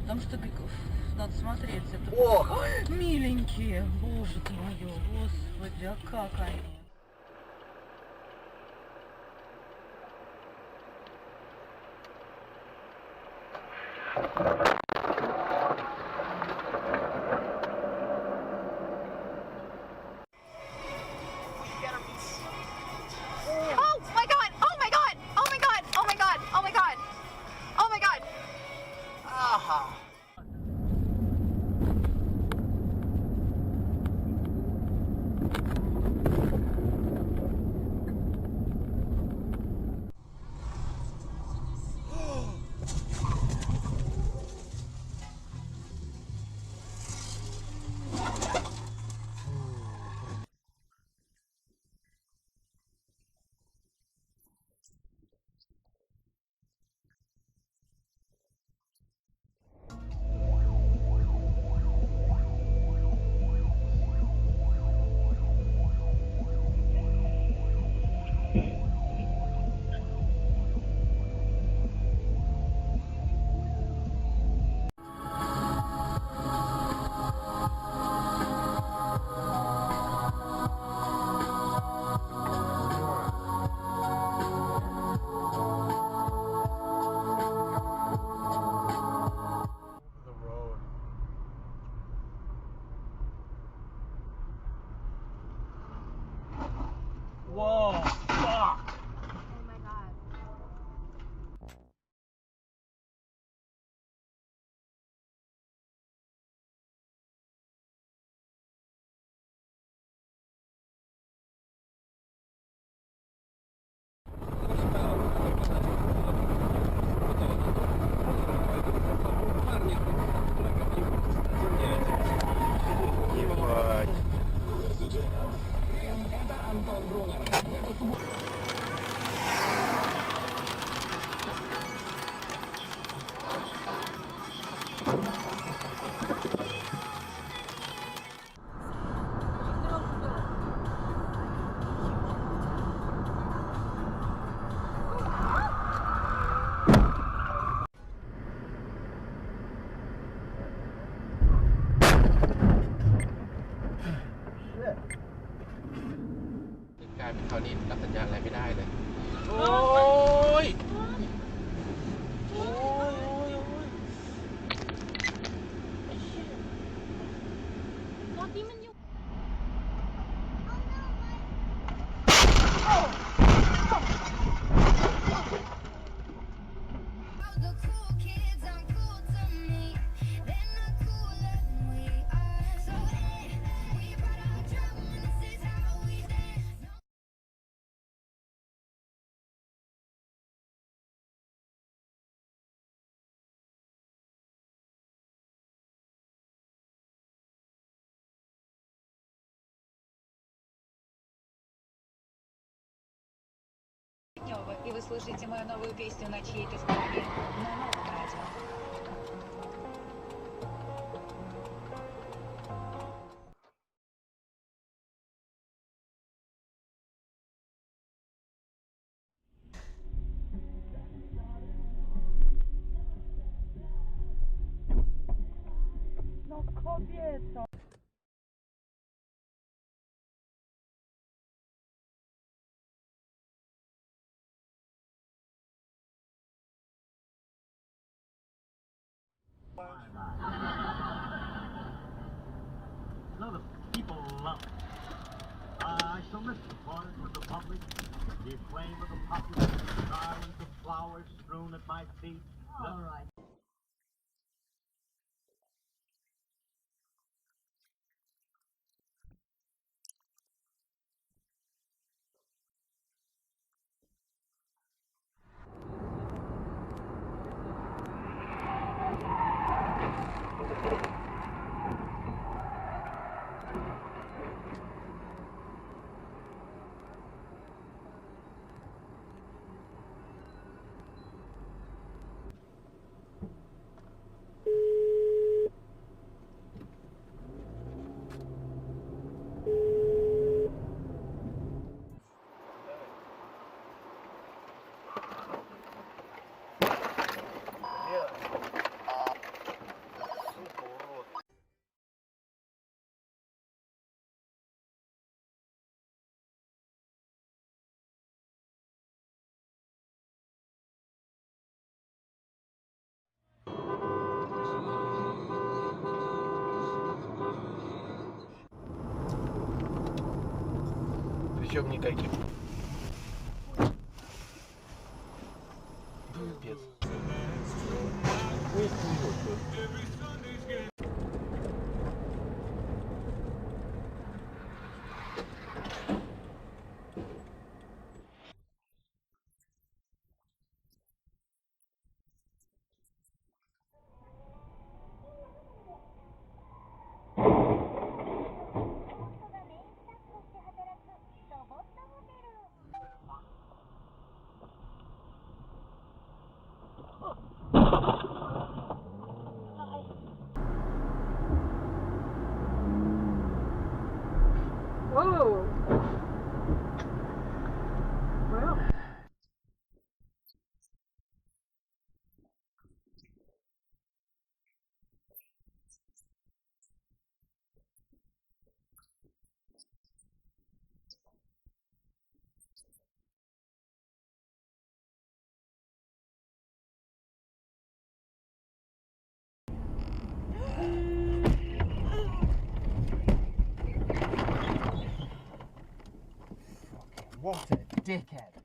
Потому что надо смотреть. Это... Ох! Ой, миленькие, боже ты мой, господи, а как они? Oh my god! Oh my god! Oh my god! Oh my god! Oh my god! Oh my god! Ага. The road. Whoa, fuck! Oh my god. Ебать. กลายเป็นคราวนี้รับสัญญาณอะไรไม่ได้เลย โอ้ย โอ้ยโอ้ยโอ้ยไอ้เหี้ย The cool kids aren't cool to me. They're not cooler than we are. So hey, we brought our drum and this is how we dance. И вы слышите мою новую песню на чьей-то стороне на новом радио. No kobieto! No, the people love it. I shall miss the applause of the public, the acclaim of the populace, the garlands of flowers strewn at my feet. All right. Причем никаких. Пипец. Whoa. Well. What a dickhead.